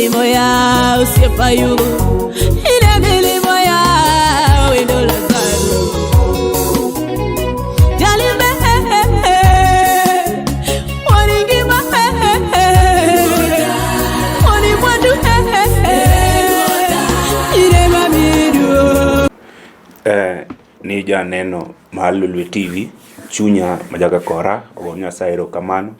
milimo ya osiepa Ayubu, ine milimo ya wendo Lazaro. Jalime waningima wani mwandu ine mamidu. Ni janeno mar Lolwe TV, chunya majaga kora, ogo Nyasaye erokamano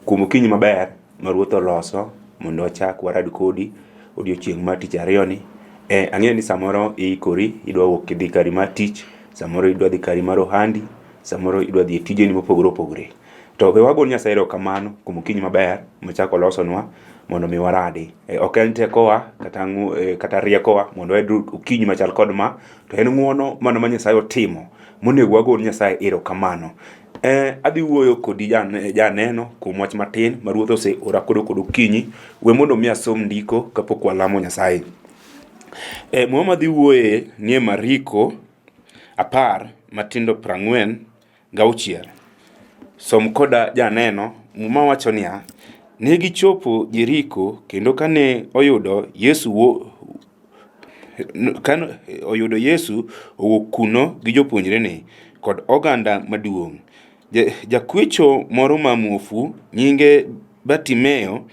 kuom okinyi maber ma Ruoth oloso mondo wachak warad kodi odiochieng' mar tich ariyo ni. Ang'eyo ni samoro iikori idwa wuok idhi kari mar tich, samoro idwa dhi kari mar ohandi, samoro idwa dhi e tijeni mopogore opogore. To we wago Nyasaye erokamano kuom okinyi maber mochako olosonwa mondo mi waradi. Ok en tekowa kata, kata riekowa mondo wayud okinyi machal kod ma, to en ng'uono mano ma Nyasaye otimo monego wago Nyasaye erokamano. Adhi wuoyo kodi janeno kuom wach matin ma Ruoth oseora kodo kod okinyi. We mondo mi asom ndiko kapok walamo Nyasaye. Muma madhi wuoye nie Mariko 10 matindo 46. Som koda janeno, Muma wacho niya, ne gichopo Jeriko kendo kane oyudo Yesu wo, kane oyudo Yesu owuok kuno gi jopuonjrene kod oganda maduong'. Jakwecho moro ma muofu nyinge Bartimeo,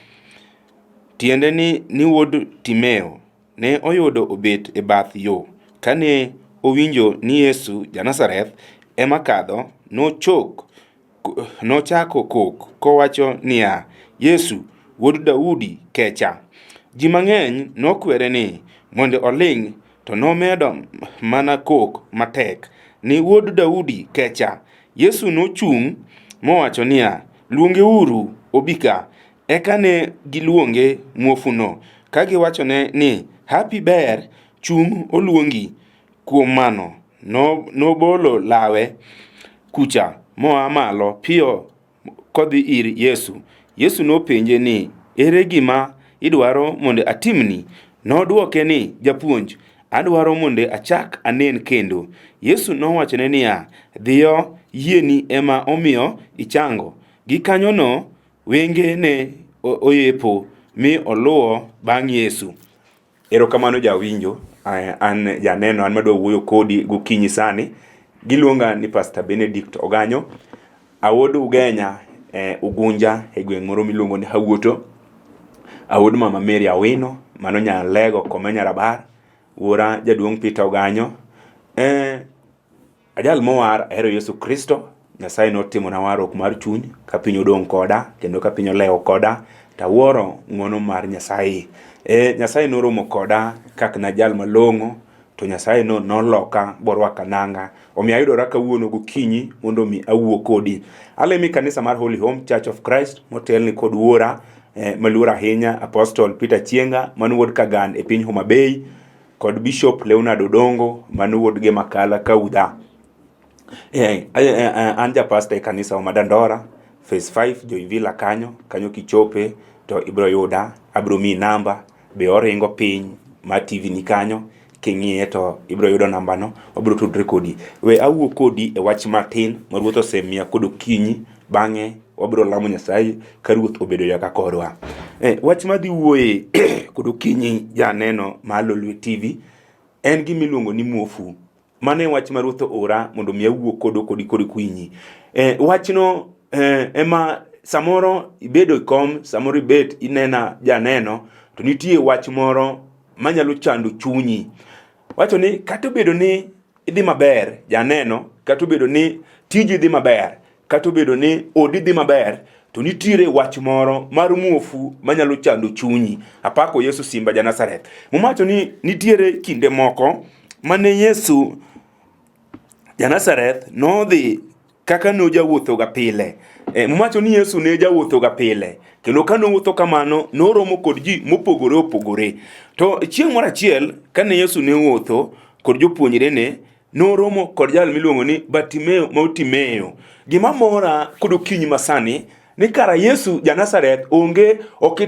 tiende ni wuod Timeo, ne oyudo obet e bath yo. Kane owinjo ni Yesu ja-Nazareth ema kadho, nochako kok kowacho niya, Yesu, wuod Daudi, kecha. Ji mang'eny nokwere ni mondo oling', to nomedo mana kok matek ni, Wuod Daudi, kecha. Yesu nochung' mowacho niya, Luongeuru obi ka. Eka ne giluonge muofuno ka giwachone ni, Hapi ber, chung' oluongi. Kuom mano, nobolo lawe kucha moa malo piyo kodhi ir Yesu. Yesu nopenje ni, Ere gima idwaro mondo atimni? Nodwoke ni, Japuonj, adwaro mondo achak anen kendo. Yesu nowachone niya, Dhiyo, yieni ema omiyo ichango. Gikanyono wenge ne oyepo mi oluwo bang' Yesu. Erokamano jawinjo, an janeno, an madwa wuoyo kodi gokinyi sani. Giluonga ni Pastor Benedict Oganyo, awuod Ugenya, Ugunja e gweng' moro miluongo ni Hawuoto. Awuod Mama Mary Awino, mano Nyalego Kome Nyarabar, wuora jaduong' Peter Oganyo. Ajal mowar, ahero Yesu Kristo. Nyasaye notimona warruok mar chuny ka piny odong' koda kendo ka piny olewo koda to awuoro ng'wono mar Nyasaye. Nyasaye noromo koda kaka najal malong'o to Nyasaye no noloka borwaka nanga. Omiyo ayudora kawuono gokinyi mondo mi awuo kodi. Alemo e kanisa mar Holy Home Church of Christ motelni kod wuora maluor ahinya Apostle Peter Chienga mano wuod Kagan e piny Homa Bay kod Bishop Leonard Odongo mano wuod Gemakala Kaudha. An japasta e kanisa ma Dandora phase 5 Joy Villa kanyo, kanyo kichope to ibro yuda, abro miyi namba be oringo piny mar TV ni kanyo king'iye to ibro yudo namba no wabro tudre kodi. We awuo kodi e wach matin ma Ruoth osemiya kod okinyi bang'e wabro lamo Nyasaye ka Ruoth obedo yaka korwa. Wach madhi wuoye kod okinyi janeno mar Lolwe TV en gima iluongo ni muofu. Mano e wach ma Ruoth oora mondo mi awuo kodo kodi kod kwinyi. Wachno ema samoro ibedo e kom, samoro ibet inena janeno, to nitie wach moro manyalo chando chunyi. Wacho ni kata obedo ni idhi maber janeno, kata obedo ni tiji dhi maber, kata obedo ni odi dhi maber, to nitiere wach moro mar muofu manyalo chando chunyi. Apako Yesu Simba ja Nazareth. Muma wacho ni nitiere kinde moko mane Yesu ja Nazareth nodhi kaka nojawuothoga pile. Muma wacho ni Yesu ne jawuothoga pile kendo ka nowuotho kamano noromo kod ji mopogore opogore. To chieng' moro achiel kane Yesu ne wuotho kod jopuonjrene noromo kod jal miluongo ni Bartimeo ma Otimeyo. Gima mora kod okinyi masani ni kara Yesu ja Nazareth onge ok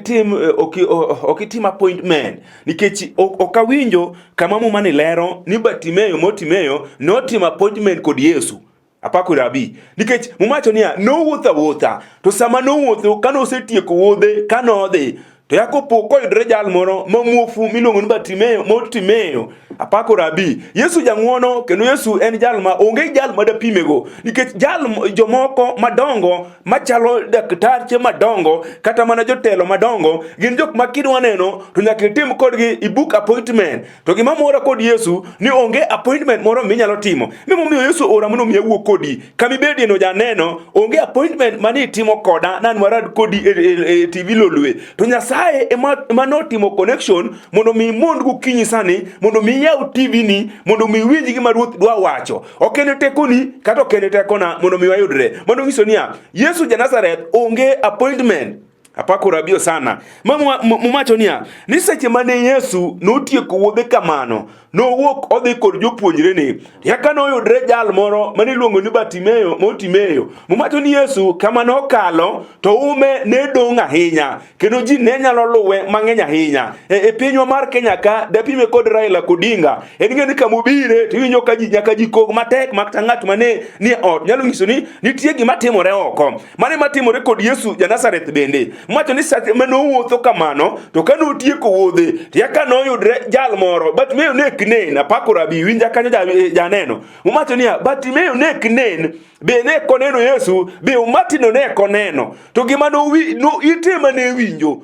itim appointment nikech ok awinjo kama Muma ni lero ni Bartimeo ma Otimeyo notimo appointment kod Yesu. Apako Rabi nikech Muma wacho niya nowuotho awuotha to sama nowuotho kane osetieko wuodhe kane odhi To yako po koyudore jal moro ma muofu miluongo ni Bartimeo, Mortimeo, apako rabi. Yesu jang'uono kendo Yesu en jal ma onge jal ma dapimego nikech jal jomoko madongo machalo daktarche madongo kata mana jotelo madongo gin jok ma kidwa neno to nyaka itim kodgi i book appointment. To gima mora kod Yesu ni onge appointment moro minyalo timo. Mimomiyo Yesu ora mondo mi awuo kodi. Kama ibedie no janeno, onge appointment mane itimo koda nan warad kodi e, e, e TV Lolwe. To Nyasaye ema, ema notimo connection mondo mi imond gokinyi sani, mondo mi iyaw TV ni, mondo mi iwinj gima Ruoth dwa wacho. Ok en tekoni kata ok en tekona mondo mi wayudre. Mano nyiso niya, Yesu ja Nazareth onge appointment. Apako rabio sana. Mumacho niya, ni seche mane Yesu notieko wuodhe kamano, nowuok odhi kod jopuonjrene. Yaka noyudre jal moro mane iluongo ni Bartimeo, Motimeyo. Mumacho ni Yesu kama nokalo to ume ne dong' ahinya kendo ji ne nyalo luwe mang'eny ahinya. E pinywa mar Kenya ka dapime kod Raila Odinga. En ng'e ni kama obire to iwinjo ka ji nyaka ji kog matek makata ng'at mane ni e ot nyalo nyiso ni nitie gima timore oko. Mano ema timore kod Yesu ja Nazareth bende. Mwacho ni seche ma nowuotho kamano, to ka notieko wuodhe, to yaka noyudre jal moro, Bartimeo ne ok nen, apako rabi, winja kanyo janeno. Mwacho niya, Bartimeo ne ok nen, be ne ok oneno Yesu, be umatino ne ok oneno. To gima nowi, no, ite ma ne winjo,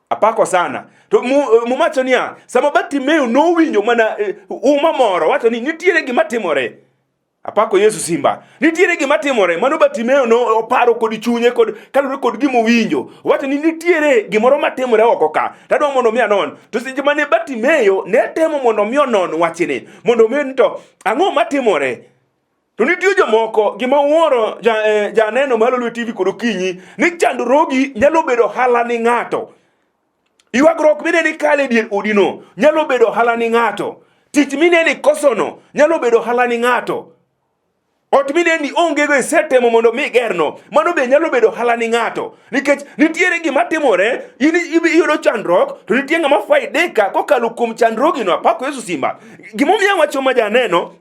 apako sana. To mumacho niya, sama Bartimeo nowinjo mana uma moro, wacho ni nitiere gima timore. Apako Yesu simba. Nitiere gima timore, mano Bartimeo no oparo kod chunye kod kaluwore kod gima owinjo. Owacho ni nitiere gimoro matimore oko ka. Tadwa mondo mi anon. To seche mane Bartimeo ne temo mondo mi onon wachni, mondo mi ni to ang'o matimore? To nitie jomoko gima wuoro janeno mar Lolwe TV kod okinyi ni chandruogi nyalo bedo ohala ni ng'ato. Ywagruok mineno ikale e dier odino nyalo bedo ohala ni ng'ato. Tich mineno ikosono nyalo bedo ohala ni ng'ato. Ot mineno ni ongego isetemo mondo mi igerno, mano be nyalo bedo ohala ni ng'ato. Nikech nitiere gima timore, in iyudo chandruok, to nitie ng'ama faidika kokalo kuom chandruogino. Apako Yesu simba. Gimomiyo awacho ma janeno,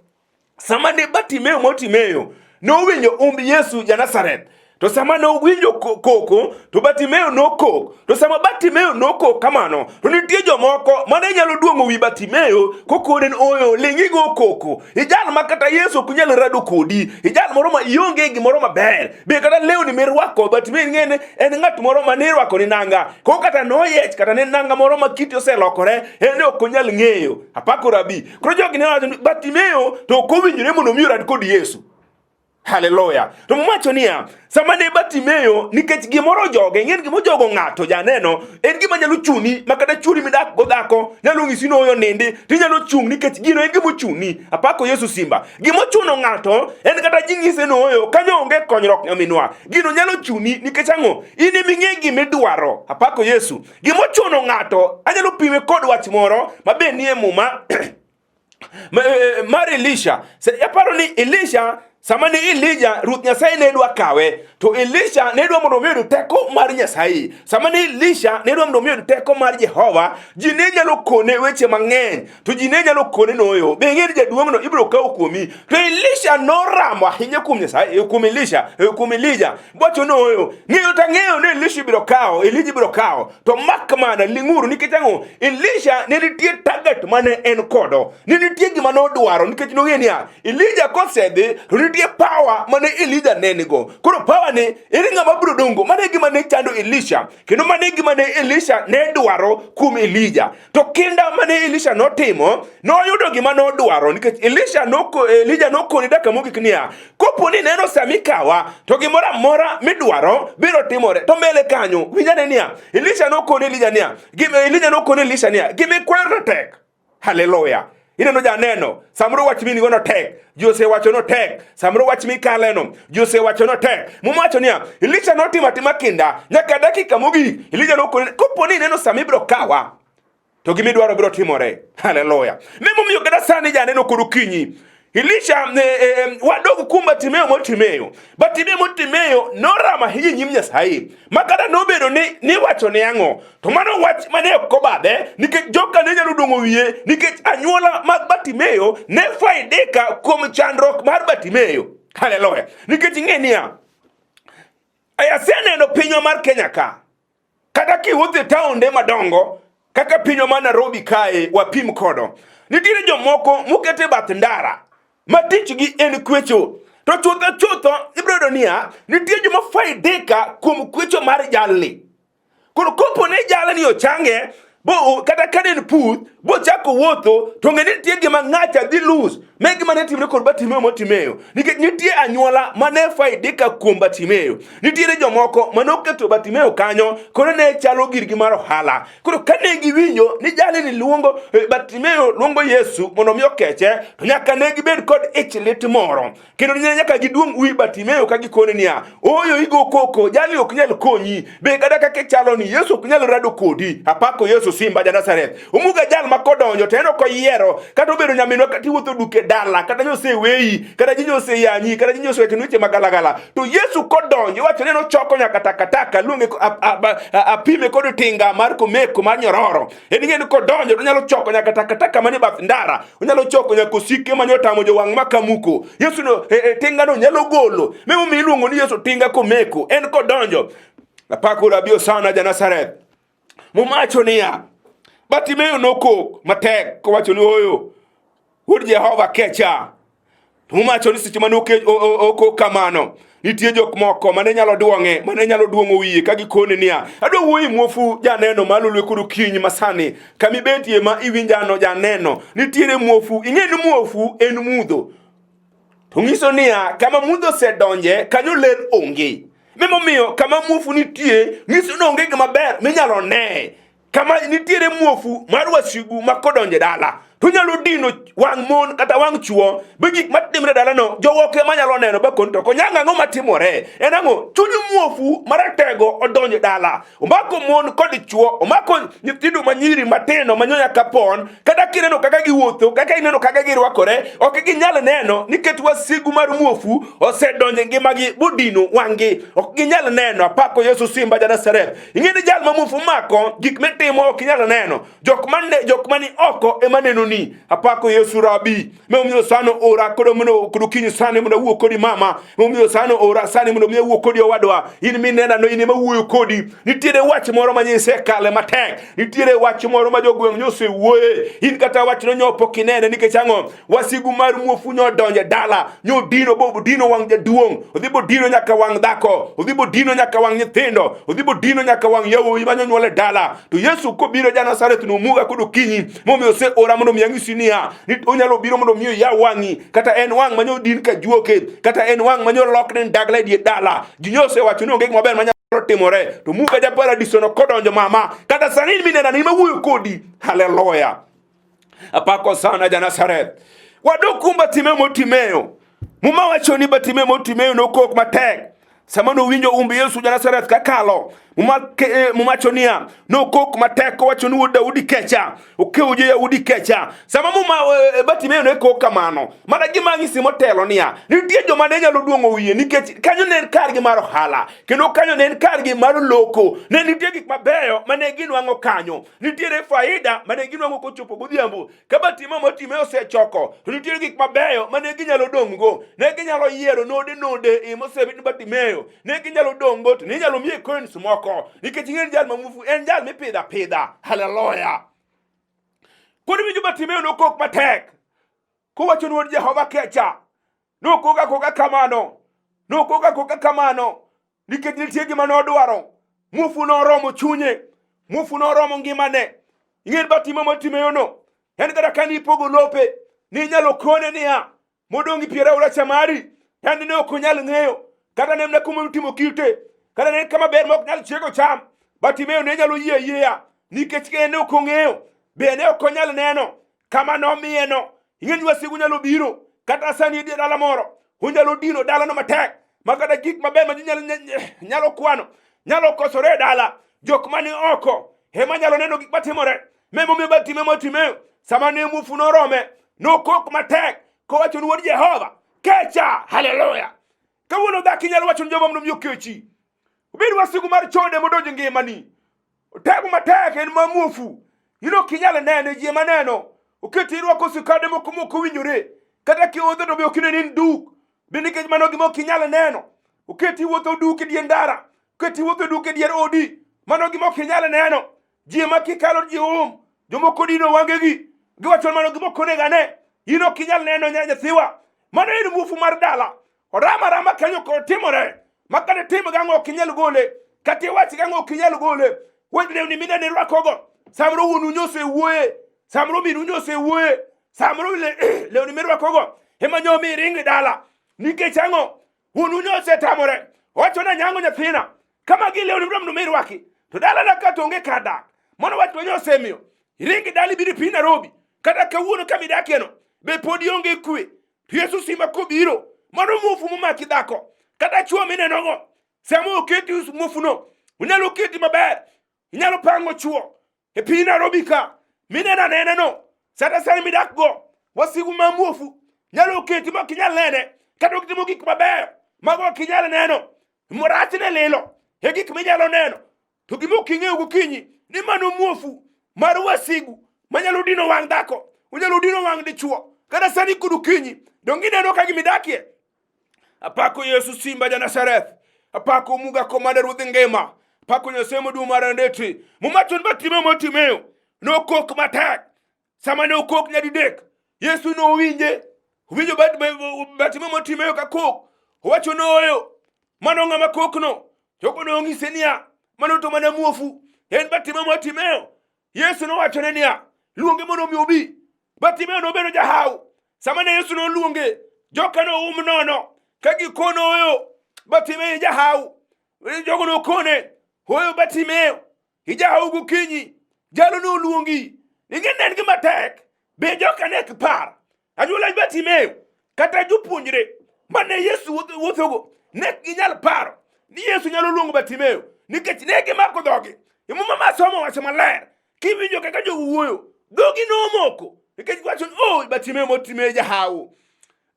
Sama ne Bartimeo Motimeo nowinjo umb Yesu ja Nazareth, to sama nowinjo koko to Bartimeo nokok. To sama Bartimeo nokok kamano, to nitie jomoko mane nyalo duong'o wi Bartimeo kokone ni oyo ling' igo koko. Ijal ma kata Yesu ok nyal rado kodi. Ijal moro ma ionge gimoro maber. Be kata lewni mirwako Bartimeo ing'e ni en ng'at moro ma nirwako ni nanga. Koro kata noyiech kata ne nanga moro ma kite oselokore, en ne ok onyal ng'eyo. Apako rabi. Koro jogi ne wacho ni Bartimeo to ok owinjore mondo omi orad kod Yesu. Haleluya. To mwacho niya, sama ne Bartimeo nikech gimoro ojoge, ing'e ni gima ojogo ng'ato janeno, en gima nyalo chuni ma kata churi midak go dhako nyalo ng'isi ni oyo nindi, tinyalo chung' nikech gino en gima ochuni. Apako Yesu simba. Gima ochuno ng'ato en kata ji ng'ise ni oyo, kanyo onge konyruok nyaminwa. Gino nyalo chuni nikech ang'o? In ema ing'e gima idwaro. Apako Yesu. Gima ochuno ng'ato anyalo pime kod wach moro ma be nie muma mar Elisha. Aparo ni Elisha sama ne Elija Ruoth Nyasaye ne dwa kawe to Elisha ne dwa mondo omi oyud teko mar Nyasaye. Sama ne Elisha ne dwa mondo omi oyud teko mar Jehova, ji ne nyalo kone weche mang'eny to ji ne nyalo kone noyo be ing'e ni jaduong'no ibiro kawo kuomi. To Elisha noramo ahinya kuom Nyasaye, kuom Elisha, kuom Elija. Wacho noyo ng'eyo to ang'eyo ni Elisha ibiro kawo, Elija ibiro kawo to mak mana ling'uru nikech ang'o? Elisha ne nitie target mane en kodo, ne nitie gima nodwaro nikech nong'eyo niya Elija kosedhi to nitie power mane Elija ne nigo. Koro power ni ere ng'ama biro dongo? Mano e gima ne chando Elisha kendo mano e gima ne Elisha ne dwaro kuom Elija. To kinda mane Elisha notimo, noyudo gima nodwaro nikech Elisha noko, Elija nokoni dakika mogik niya, kopo ni neno sama ikawa to gimoro amora midwaro biro timore. To mbele kanyo, winjane niya, Elisha nokoni Elija niya, gima Elija nokoni Elisha niya, gima ikwayo to tek. Haleluya. Ineno janeno, samoro wach minigo no tek, ji osewacho no tek, samoro wach mikaleno, ji osewacho no tek. Muma wacho niya, Elisha notimo atima kinda nyaka dakika mogik. Elija nokone, kopo ni ineno sama ibiro kawa, to gima idwaro biro timore. Haleluya. Mimomiyo kata sani janeno kod okinyi, Elisha wadog kuom Bartimeo Motimeo. Bartimeo Motimeo noramo ahinya e nyim Nyasaye ma kata nobedo ni niwacho ne ang'o to mano wach mane ok obadhe nikech joka ne nyalo dong'o wiye nikech anyuola mag Bartimeo ne faidika kuom chandruok mar Bartimeo. Haleluya. Nikech ing'e niya, aseneno pinywa mar Kenya ka. Kata kiwuotho e taonde madongo kaka pinywa ma Nairobi kae wapim kodo, nitiere jomoko moket e bath ndara ma tichgi en kwecho. To chutho chutho ibiro yudo niya, nitie joma faidika kuom kwecho mar jalni. Koro kopo ni jalni ochange bo kata ka ne en puth bochako wuotho to ng'e ni nitie gima ng'acha dhi lose me gima ne timre kod Bartimeo motimeo nikech nitie anyuola mane faidika kuom Bartimeo. Nitiere jomoko mane oketo Bartimeo kanyo koro ne chalo girgi mar ohala. Koro kane giwinjo ni jalni luongo Bartimeo luongo Yesu mondo mi okeche to nyaka ne gibed kod ich lit moro. Kendo ne nyaka giduong' wi Bartimeo ka gikone niya, ooyo igo koko, jalni ok nyal konyi. Be kata kaka ichalo ni Yesu ok nyal rado kodi. Apako Yesu Simba ja Nazareth. Omuga jal ma kodonjo to en ok oyiero. Kata obedo nyaminwa kata iwuotho duk e dala, kata nyo oseweyi, kata ji nyo oseyanyi, kata ji nyo osewachoni weche magalagala. To Yesu kodonjo, iwacho ni nochoko nyaka takataka, luonge apime kod tinga mar komeko mar nyororo. En ing'e ni kodonjo to onyalo choko nyaka takataka manie bath ndara, onyalo choko nyaka osike mane otamo jowang' ma kamuko. Yesu no e tingano nyalo golo. Emomiyo iluongo ni Yesu tinga komeko. En kodonjo. Apako Rabi Osana ja Nazareth. Muma wacho niya, Bartimeo nokok matek kowacho ni ooyo, wuod Jehova kecha. To Muma wacho ni seche mane okok kamano, nitie jok moko mane nyalo duong'e, mane nyalo duong'o wiye ka gikone niya, adwa wuoyi muofu janeno ma lolwe kod okinyi masani, kama ibetie ma iwinjano janeno, nitiere muofu, ing'e ni muofu en mudho. To nyiso niya, kama mudho osedonje, kanyo ler onge. Emomiyo kama muofu nitie, nyiso ni onge gima ber minyalo ne. Kama nitiere muofu mar wasigu ma kodonjo e dala, to onyalo dino wang' mon kata wang' chuo, be gik matimre e dalano jowoke manyalo neno ba koni to konyang' ang'o matimore. En ang'o? Chuny muofu maratego odonjo e dala. Omako mon kod chuo, omako nyithindo manyiri matindo manyoya kapon, kata kineno kaka giwuotho, kaka ineno kaka girwakore, ok ginyal neno nikech wasigu mar muofu osedonjo e ngimagi bodino wang'gi. Ok ginyal neno. Apako Yesu Simba ja Nazareth. Ing'e ni jal ma muofu mako gik mitimo ok inyal neno. Jok mane jok mani oko ema neno ni. Apako Yesu Rabi. Emomiyo sano ora kod mondo kod okinyi sani mondo awuo kodi mama. Emomiyo sano ora sani mondo mi awuo kodi owadwa. In minena no in ema wuoyo kodi. Nitiere wach moro ma nyisekale matek. Nitiere wach moro ma jogweng' nyosewuoye. In kata wachno nyo pok inene nikech ang'o? Wasigu mar muofu nyo odonjo e dala, nyo dino bo dino wang' jaduong', odhi bodino nyaka wang' dhako, odhi bodino nyaka wang' nyithindo, odhi bodino nyaka wang' yawuowi ma nyonyuol e dala. To Yesu kobiro ja Nazareth nomuga kod okinyi, momiyo oseora mondo mi anyisi niya, ni onyalo biro mondo mi oyaw wang'i, kata en wang' ma nyo din ka juoke, kata en wang' ma nyo lokne ndagla e dier dala. Ji nyo osewacho ni onge gima maber manyalo timore. To muga ja paradiso no kodonjo mama, kata sani in minena ni mawuoyo kodi. Haleluya. Apako sana ja Nazareth. Wadok kuom Bartimeo Motimeo. Muma wacho ni Bartimeo Motimeo nokok matek sama nowinjo umb Yesu ja Nazareth kakalo. Muma Muma wacho niya, nokok matek kowacho ni wuod Daudi kecha, okewo jo Yahudi kecha. Sama Muma Bartimeo ne kok kamano, mana gima anyisi motelo niya, nitie joma ne nyalo duong'o wiye nikech kanyo ne en kargi mar ohala, kendo kanyo ne en kargi mar loko. Ne nitie gik mabeyo mane ginwang'o kanyo. Nitiere faida mane ginwang'o kochopo godhiambo. Ka Bartimeo Motimeo osechoko, to nitiere gik mabeyo mane ginyalo dong'go. Ne ginyalo yiero node node e mosebet ni Bartimeo. Ne ginyalo dong'go to ne inyalo miye coins moko. Nikech ing'e ni jal ma muofu en jal mipidho apidha. Haleluya. Koro iwinjo Bartimeo nokok matek kowacho ni wuod Jehova kecha. Nokok akoka kamano. Nokok akoka kamano. Nikech nitie gima nodwaro. Muofu noromo chunye. Muofu noromo ngimane. Ing'e ni Bartimeo Motimeyono, en kata ka nipogo lope, ninyalo kone niya, modong' gi pier aora cha mari, en ne ok onyal ng'eyo. Kata ne mana kuma otimo kite, kata ne en kama ber ma ok nyal chiego cham. Bartimeo ne nyalo yie ayieya, nikech en ne ok ong'eyo, be ne ok onyal neno kama nomiyeno. Ing'e ni wasigu nyalo biro kata sani e dier dala moro, onyalo dino dalano matek ma kata gik maber ma ji nyalo kwano nyalo kosore e dala. Jok mani oko ema nyalo neno gik matimore. Emomiyo Bartimeo Motimeo sama ne muofu norome nokok matek kowacho ni wuod Jehova kecha. Haleluya! Kawuono dhako inyalo wacho ni Jehova mondo mi okechi. Obed wasigu mar chode modonjo ngimani. Otego matek en ma muofu. In ok inyal nene, ji ema neno. Oketi irwako sukade moko mok owinjore. Kata kiwuotho to be ok ine ni in duk. Be nikech mano gima ok inyal neno. Oketi iwuotho duk e dier ndara. Oketi iwuotho duk e dier odi. Mano gima ok inyal neno. Ji ma kikalo ji um, jomoko dino wangegi. Giwacho ni mano gima ok onego ane. In ok inyal neno nyathiwa. Mano en muofu mar dala. Orama rama kanyo kod timore. Ma kata tim gang'o ok inyal gole. Kata iwach gang'o ok inyal gole. Wach lewni minene irwakogo. Samoro wuonu nyose wuoye. Samoro minu nyose wuoye. Samoro lewni mirwakogo ema nyomi iring e dala. Nikech ang'o? Wuonu nyose tamore. Owacho ni anyango nyathina. Kama gi lewni midwa mondo mi irwaki. To dalana ka to onge kar dak. Mano wach ma nyosemiyo. Iring e dala ibiro e piny Nairobi. Kata kawuono kama idakieno be pod ionge kwe. To Yesu simba kobiro, mano muofu momaki dhako. Kata chwo minenogo, sama oketi muofuno, onyalo keti maber. Inyalo pango chwo e piny Nairobi ka, mineno anena no, sata sani midak go, wasigu ma muofu nyalo keti ma ok inyal nene, kata ok timo gik mabeyo, mago ok inyal neno. Rachne lilo e gik minyalo neno. To gima ok ing'eyo gokinyi ni mano muofu mar wasigu manyalo dino wang' dhako, onyalo dino wang' dichuo. Kata sani kod okinyi, donge ineno ka gimidakie? Apako Yesu Simba ja Nazareth. Apako Muga Komanda Ruodh ngima. Apako Nyasaye maduong' mar Andeti. Muma wacho ni Bartimeo Bartimeo nokok matek. Sama ne okok nyadidek, Yesu nowinje. Owinjo Bartimeo Bartimeo ka kok. Owacho noyo, mano ng'ama kokno? Jogo nong'ise niya, mano to mana muofu. En Bartimeo Bartimeo. Yesu nowachone niya, luonge mondo omi obi. Bartimeo nobedo jahaw. Sama ne Yesu noluonge, joka noum nono ka gikono oyo, Bartimeo jahaw. Jogo nokone, oyo Bartimeo, ijahaw gokinyi, jalo noluongi. Ing'e ne en gima tek, be joka ne ok par. Anyuola Bartimeo kata jopuonjre mane Yesu wuothogo ne ok ginyal paro ni Yesu nyalo luongo Bartimeo nikech ne gimako dhogi. E Muma ma somo wacho maler, kiwinjo kaka jogo wuoyo, dhogi nomoko nikech giwacho ni oh, Bartimeo Bartimeo jahawo.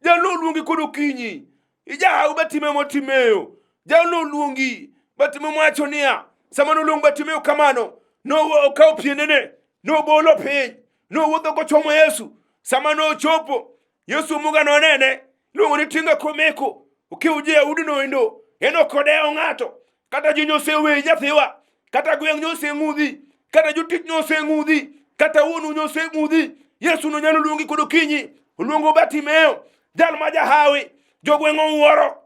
Jalo oluongi kod okinyi. Ijahawo Bartimeo Bartimeo. Jalo oluongi. Bartimeo wacho niya, sama noluong Bartimeo kamano, nokawo piendene, nobolo piny, nowuotho kochomo Yesu. Sama nochopo, Yesu muga nonene, iluongo ni tinga komeko, okew ji no endo, en ok odewo ng'ato. Kata ji nyoseweyi nyathiwa, kata gweng' nyoseng'udhi, kata jotich nyoseng'udhi, kata wuonu nyoseng'udhi, Yesu nonyalo luongi kod okinyi, oluongo Bartimeo, jal ma jahawi, jogweng' owuoro,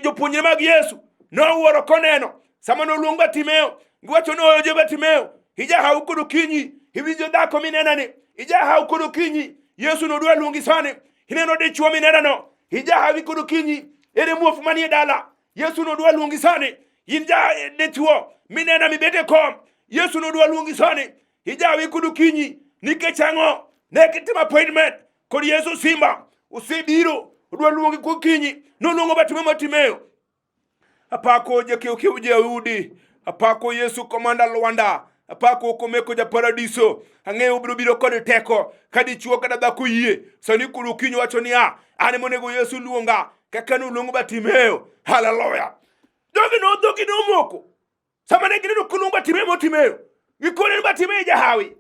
jopuonjre mag Yesu nowuoro koneno sama noluong Bartimeo, giwacho ni oyo Bartimeo, ijahaw kod okinyi, iwinjo dhako minenani, ijahaw kod okinyi, Yesu nodwa luongi sani, ineno dichuo minenano, ijahawi kod okinyi, ere muofu manie dala, Yesu nodwa luongi sani, in ja dichuo minena mibet e kom, Yesu nodwa luongi sani, ijahawi kod okinyi, nikech ang'o? Ne gitimo appointment kod Yesu Simba osebiro odwa luongi gokinyi noluongo Bartimeo Bartimeo apako jakeukew Jayahudi apako Yesu komanda Lwanda apako komeko ja paradiso ang'eyo obiro biro kod teko ka dichuo kata dhako yie sani kod okinyi wacho niya an monego Yesu luonga kaka noluongo Bartimeo haleluya jogi nodhogi nomoko Sama ne gineno koluong Bartimeo Bartimeo, gikone ni Bartimeo jahawi.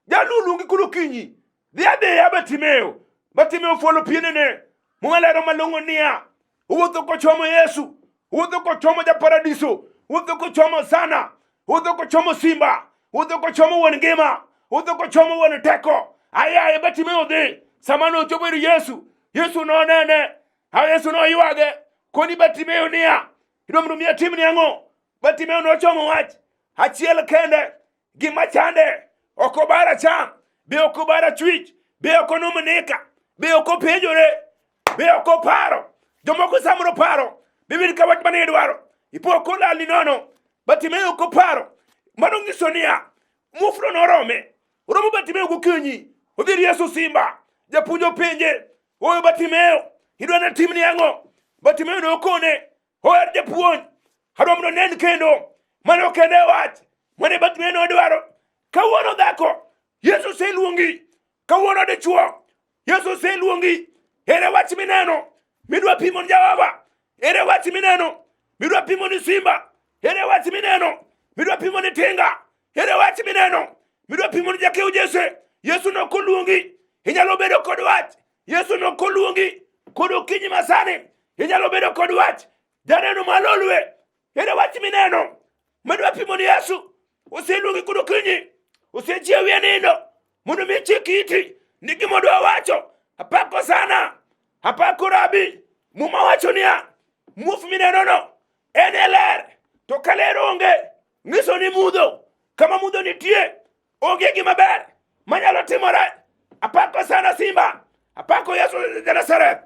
Jalo oluongi kod okinyi. Dhi adhiya Bartimeo. Bartimeo ofuolo pienene. Muma lero malong'o niya, owuotho kochomo Yesu, owuotho kochomo japaradiso, owuotho kochomo sana, owuotho kochomo simba, owuotho kochomo wuon ngima, owuotho kochomo wuon teko. Ayaye Bartimeo dhi. Sama nochopo ir Yesu, Yesu nonene. A Yesu noywage koni Bartimeo niya, idwa mondo mi atimni ang'o? Bartimeo nochomo wach achiel kende, gima chande ok obar acham, be ok obar achwich, be ok onomnika, be ok openjore, be ok oparo. Jomoko samoro paro, biwinj ka wach mane idwaro, ipo kolalni nono. Bartimeo ok oparo. Mano nyiso niya, muofno norome, oromo Bartimeo gokinyi, odhi ir Yesu simba, japuonj openje, oyo Bartimeo, idwa natimni ang'o? Bartimeo nokone, oher japuonj, adwa mondo nen kendo. Mano kende e wach mane Bartimeo nodwaro. Kawuono dhako, Yesu oseluongi. Kawuono dichuo, Yesu oseluongi. Ere wach mineno midwa pimo ni Jehova? Ere wach mineno midwa pimo ni simba? Ere wach mineno midwa pimo ni tinga? Ere wach mineno midwa pimo ni Jakeo Jesse? Yesu nokoluongi, inyalo bedo kod wach. Yesu nokoluongi kod okinyi masani, inyalo bedo kod wach. Janeno malolwe, ere wach mineno? Madwa pimo ni Yesu oseluongi kod okinyi, osechiewi e nindo mondo mi ichik iti ni gima odwa wacho. Apako sana, apako rabi. Muma wacho niya, muofu minenono en e ler, to ka ler onge, nyiso ni mudho. Kama mudho nitie, onge gima ber manyalo timore. Apako sana Simba, apako Yesu ja Nazareth,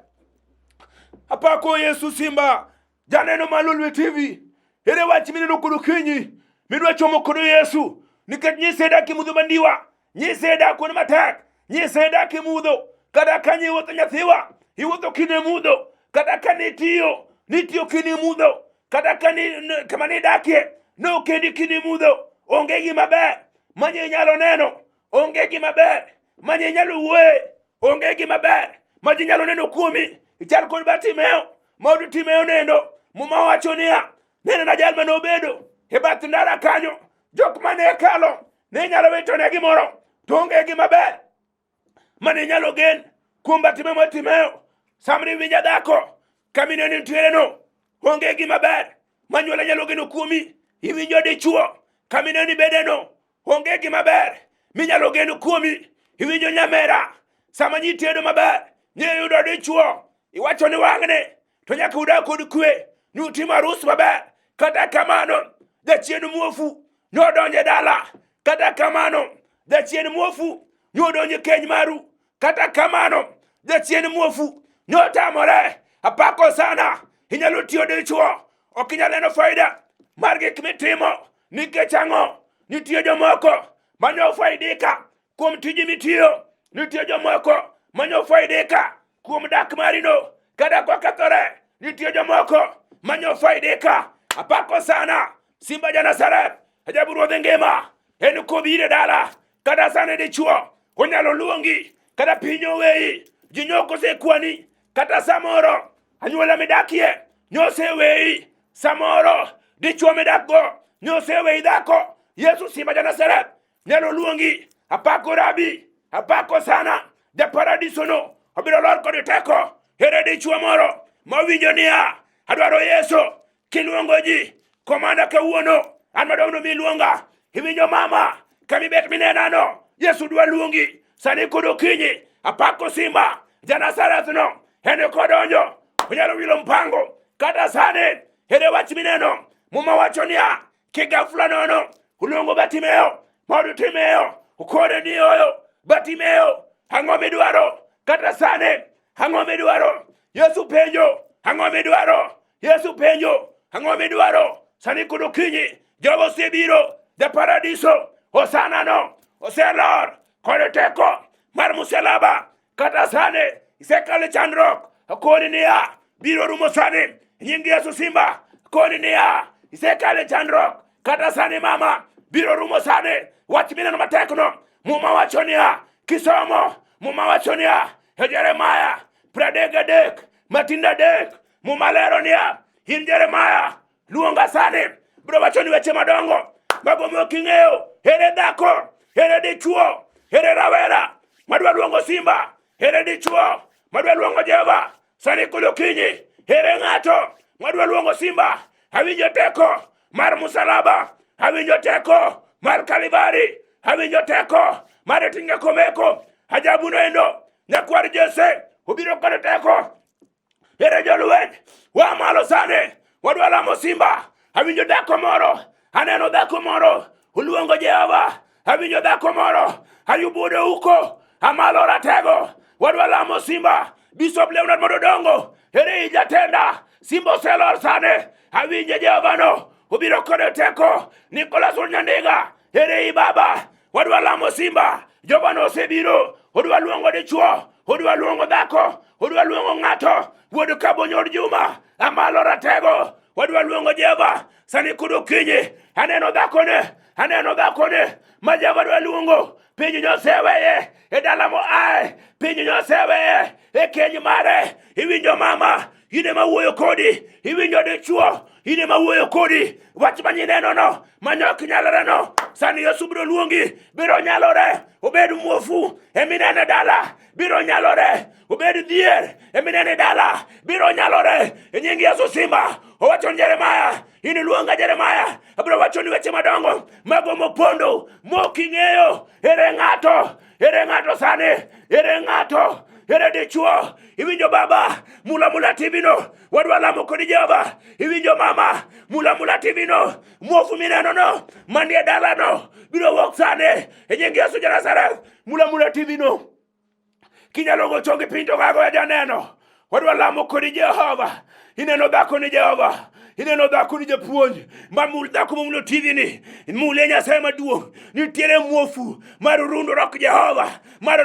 apako Yesu Simba. Janeno mar Lolwe TV, ere wach mineno kod okinyi midwa chomo kod Yesu? Nikech nyise dak e mudho mandiwa, nyise dak kuonde matek, nyise dak e mudho. Kata ka iwuotho nyathiwa, iwuotho kine mudho. Kata ka nitiyo, nitiyo kine mudho. Kata ka ni kama nidakie, nokendi kine mudho. Onge gima ber manye inyalo neno, onge gima ber manye inyalo wuoye, onge gima ber ma ji nyalo neno kuomi. Ichal kod Bartimeo ma od Timeo nendo. Muma wacho niya, neno na jal mane obedo e bath ndara kanyo, jok mane kalo ne nyalo witone gimoro, to onge gima ber mane nyalo gen kuom Bartimeo ma Timeo. Sama iwinja dhako, kamine nitiere no, onge gima ber manyuola nyalo geno kuomi. Iwinjo dichuo, kamine ni bedeno, onge gima ber minyalo geno kuomi. Iwinjo nyamera, sama nyi tedo maber, nyi yudo dichuo, iwacho ni wang'ne to nyaka udag kod kwe, ni utimo arus maber. Kata kamano, jachien muofu nodonjo e dala. Kata kamano, jachien muofu nodonjo e keny maru. Kata kamano, jachien muofu notamore. Apako sana, inyalo tiyo dichuo, ok inyal neno faida mar gik mitimo. Nikech ang'o? Nitie jomoko mane ofaidika kuom tiji mitiyo. Nitie jomoko mane ofaidika kuom dak marino. Kata kokethore, nitie jomoko mane ofaidika. Apako sana Simba ja Nazareth, ajabu ruodh ngima, en kobiro e dala kata sani dichuo onyalo luongi, kata piny oweyi, ji nyok osekwani, kata samoro anyuola midakie nyoseweyi, samoro dichuo midakgo nyoseweyi dhako. Yesu Simba ja Nazareth nyalo luongi. Apako rabi, apako sana japaradisono obiro lor kod teko. Ere dichuo moro mawinjo niya, adwaro Yesu? Kiluongo ji komanda kawuono, an madwa miluonga. Iwinjo mama, kamibet minenano, Yesu dwa luongi sani kod okinyi. Apako Simba ja Nazareth no, en kodonjo onyalo wilo mpango kata sani. Ere wach mineno? Muma wacho niya, kigafla nono oluongo Bartimeo, mondo Timeo okone ni oyo Bartimeo, ang'o midwaro? Kata sani ang'o midwaro? Yesu penjo, ang'o midwaro? Yesu penjo, ang'o midwaro? Sani kod okinyi, jogo osebiro, the paradiso, osana no, oselor, kod teko mar musalaba. Kata sani, isekalo e chandruok, akoni niya, biro rumo sani, nying Yesu Simba, akoni niya, isekalo e chandruok, kata sani mama, biro rumo sani, wach mineno matek no, Muma wacho niya, kisomo, Muma wacho niya, e Jeremaya, 33, matindo adek, Muma lero niya, in Jeremaya, luonga sani, biro wacho ni weche madongo mago mok ing'eyo. Ere dhako, ere dichuo, ere rawera madwa luongo Simba, ere dichuo madwa luongo Jehova sani kod okinyi, ere ng'ato madwa luongo Simba? Awinjo teko mar musalaba, awinjo teko mar Kalvari, awinjo teko mar tinga komeko. Ajabu noendo, nyakwar Jesse obiro kod teko. Ere jolweny, waa malo sani, wadwa lamo Simba. Awinjo dhako moro, aneno dhako moro, uluongo Jehova. Awinjo dhako moro, Ayubu uko, amalo ratego, wadwa lamo Simba. Bishop Leonard mondo dongo, ere ijatenda, Simba oselor sani. Awinjo Jehova no, obiro kode teko. Nicholas Nyandiga, ere i baba, wadwa lamo Simba. Jehova no osebiro, odwa luongo dichuo, odwa luongo dhako, odwa luongo ng'ato. Wuod Kabonyo od Juma, amalo ratego, wadwa luongo Jehova sani kod okinyi. Aneno dhakone, aneno dhakone ma Jehova dwa luongo. Piny nyoseweye e dala moaye, piny nyoseweye e keny mare. Iwinjo mama, in ema wuoyo kodi. Iwinjo dichuo, in ema wuoyo kodi. Wach ma nyineno no, ma ok nyalore no, sani Yesu biro luongi, biro nyalore. Obed muofu eminene dala, biro nyalore. Obed dhier eminene dala, biro nyalore. E nying Yesu Simba. Owacho ni Jeremaya, in iluonga Jeremaya, abiro wacho ni weche madongo mago mopondo mok ing'eyo. Ere ng'ato? Ere ng'ato sani? Ere ng'ato? Ere dichuo? Iwinjo baba? Mula mula TV no. Wadwa lamo kodi Jehova. Iwinjo mama? Mula mula TV no. Muofu mineno no manie dalano biro wuok sani e nying Yesu ja Nazareth. Mula mula TV no. Kinyalo go chongi piny to gago ya janeno. Wadwa lamo kodi Jehova. Ineno dhako ni Jehova. Ineno dhako ni japuonj. Ma mul dhako mamulo TV ni. Mule Nyasaye maduong'. Nitiere muofu mar rundo rok Jehova. Mar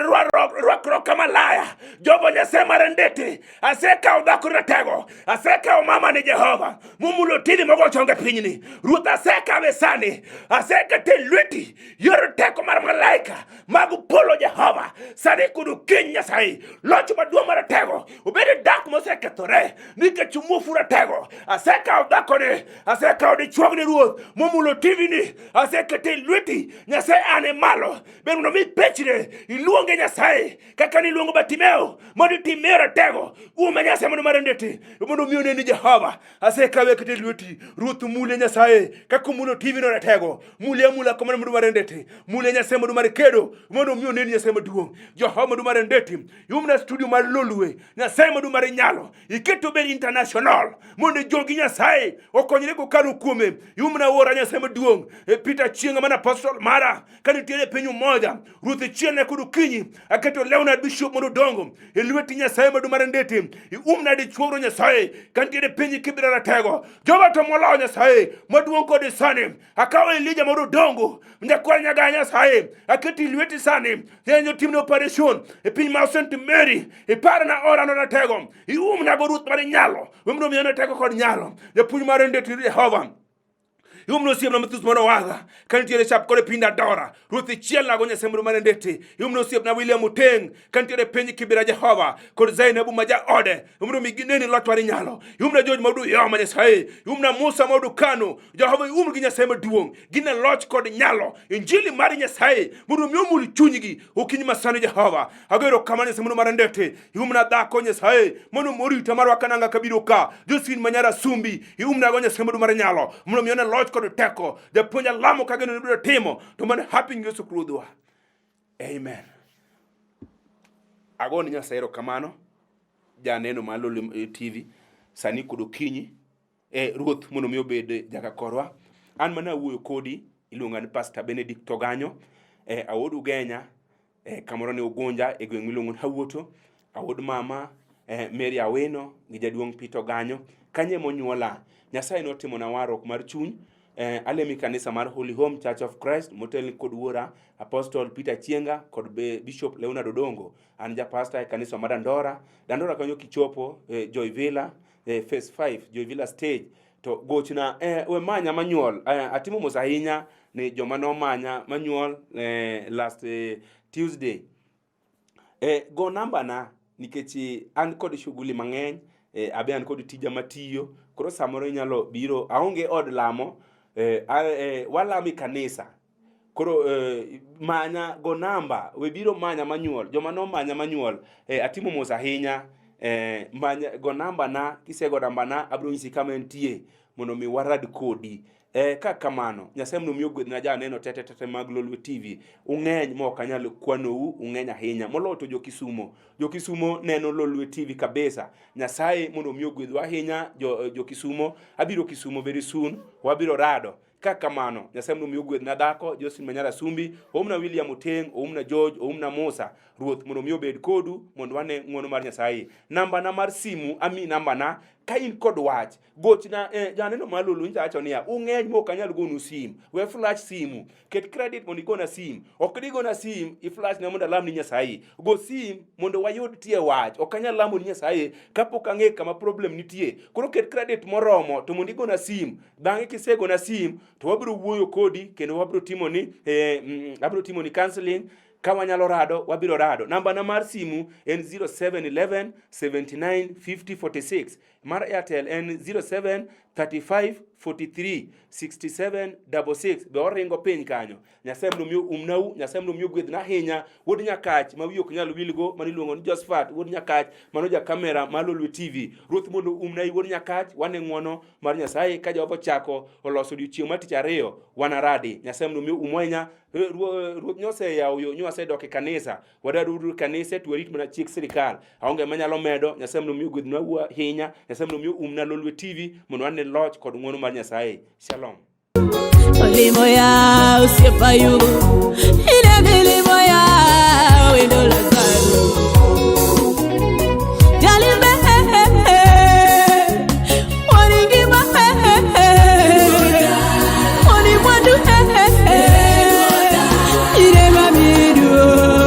rwakruok ka malaya. Jehova Nyasaye mar ndete. Asekawo dhako ratego. Asekawo mama ni Jehova. Mumulo TV mogo chonge pinyni. Ruoth asekawe sani. Asekete lweti. Yor teko mar malaika mag polo Jehova sani kod okinyi Nyasaye loch maduong' maratego obed e dak mosekethore nikech muofu ratego asekawo dhakoni asekawo dichuogni ruoth momulo TV ni asekete e lweti Nyasaye an e malo ber mondo mi pechre iluonge Nyasaye kaka niluongo Bartimeo mondo itimeo ratego ume Nyasaye mondo mar ndete mondo mi one ni Jehova asekawe akete e lweti ruoth mule nyasaye kaka omulo tv no ratego mule amula kamano mondo mar ndete mule nyasaye mondo mar kedo mondo omi onen nyasaye maduong' jehova mondo mar ndete iumna studio mar lolwe nyasaye mondo mar nyalo iket obed international mondo jogi nyasaye okonyre kokalo kuome iumna wuora nyasaye maduong' e peter chieng' mana apostol mara ka nitiere e piny umoja ruoth ichielne kod okinyi aketo Leonard Bishop mondo odongo e lweti Nyasaye maduong' mar ndete iumna dichuogro Nyasaye ka nitiere e piny kibira ratego joga to moloyo Nyasaye maduong' kod sani akawo Elija mondo odongo nyakwar nyaga Nyasaye aketo e lweti sani tenyo timne operation e piny mar St Mary iparna orano ratego iumna go ruoth mar nyalo we mondo mi teko kod nyalo japuonj mar ndete Jehova Iumno osiepna Mathius mano waga ka nitiere chap kod e piny Dandora. Ruoth ichielnago Nyasaye mondo mar ndete. Iumno osiepna William Oteng ka nitiere piny Kibera Jehova kod Zainabu ma jaode. Mondo mi gineni loch mar nyalo. Iumna George Maudu Yoma Nyasaye. Iumna Musa Maudu Kano. Jehova ium gi Nyasaye maduong'. Gine loch kod nyalo. Injili mar Nyasaye mondo mi omul chunygi okinyi masani Jehova. Ago erokamano Nyasaye mondo mar ndete. Iumna dhako Nyasaye mondo morita marwa kananga kabiro ka. Josephine Manyara Sumbi iumnago Nyasaye maduong' mar nyalo mondo mi one loch kod teko. Japuonj alamo kageno ni biro timo to mano happy Yesu Ruodhwa. Amen. Agone Nyasaye erokamano janeno mar Lolwe TV sani kod okinyi e Ruoth mondo mi obed jaka korwa. An mana awuoyo kodi iluonga ni Pastor Benedict Oganyo e awuod Ugenya e, kamoro ni Ugunja e gweng' miluongo ni Hawuoto, awuod mama e, Mary Awino gi jaduong' Peter Oganyo. Kanyo ema onyuola. Nyasaye notimona warruok mar chuny. E, alemo e kanisa mar Holy Home Church of Christ motelni kod wuora Apostle Peter Chienga kod Bishop Leonard Odongo. An japasta e kanisa ma Dandora. Dandora kanyo kichopo e, Joy Villa e, Phase 5 Joy Villa stage to gochna eh, we manya manyuol eh, atimo mos ahinya ni joma nomanya manyuol eh, last eh, Tuesday eh, go namba na nikech eh, an kod shughuli mang'eny eh, abe an kod tija matiyo koro samoro inyalo biro aonge od lamo eh, a, eh, walamo e kanisa Koro eh, manya go namba, we biro manya manyuol, joma nomanya manyuol, eh, atimo mos ahinya eh, manya go namba na, kisego namba na abiro nyisi kama entie mondo mi warad kodi. Eh, ka kamano, Nyasaye mondo mi ogwedhna janeno tete tete mag Lolwe TV. Ung'eny ma ok anyal kwanou, ung'eny ahinya. Moloyo to jo Kisumo. Jo Kisumo neno Lolwe TV kabisa. Nyasaye mondo mi ogwedhwa ahinya jo, jo Kisumo. Abiro Kisumo very soon, wabiro rado. Ka kamano, Nyasaye mondo omi ogwedhna dhako Josephine Manyara Sumbi, oumna William Oteng, oumna George, oumna Musa. Ruoth mondo omi obed kodu mondo wane ng'wono mar Nyasaye. Nambana mar simu, ami nambana ka in kod wach gochna eh, janeno mar Lulu nyicha wacho niya ung'eny mok anyal gonu sim we flash simu ket credit mondo igona sim ok digona sim i flash na mondo alam ni Nyasaye go sim mondo wayud tie wach ok anyal lamo ni Nyasaye kapok ang'e kama problem nitie koro ket credit moromo to mondo igona sim Bang'e kisegona sim to wabiro wuoyo kodi kendo wabiro timoni eh, abiro timoni counseling ka wanyalo rado wabiro rado. Namba na mar simu en 0711 79 50 46. Mar Airtel en 07 35 43 67 66 be oringo piny kanyo. Nyasaye mondo omi oumnau, Nyasaye mondo omi ogwedhna ahinya. Wuod Nyakach ma wiye ok nyal wilgo, mano iluongo ni Josephat wuod Nyakach, mano ja kamera mar Lolwe TV. Ruoth mondo oumnai wuod Nyakach, wane ng'wono mar Nyasaye ka Jehova ochako oloso odiechieng' mar tich ariyo, wanaradi. Nyasaye mondo omi oumu ahinya. Ruoth nyoseyawo yo, nyowasedok e kanisa. Wadaruru kanise to warit mana chik sirikal. Aonge manyalo medo. Nyasaye mondo omi ogwedhnwa ahinya. Nyasaye mondo omi oumna Lolwe TV mondo wane loch kod ng'wono mar Nyasaye. Shalom. Olimo ya osiepa yugo.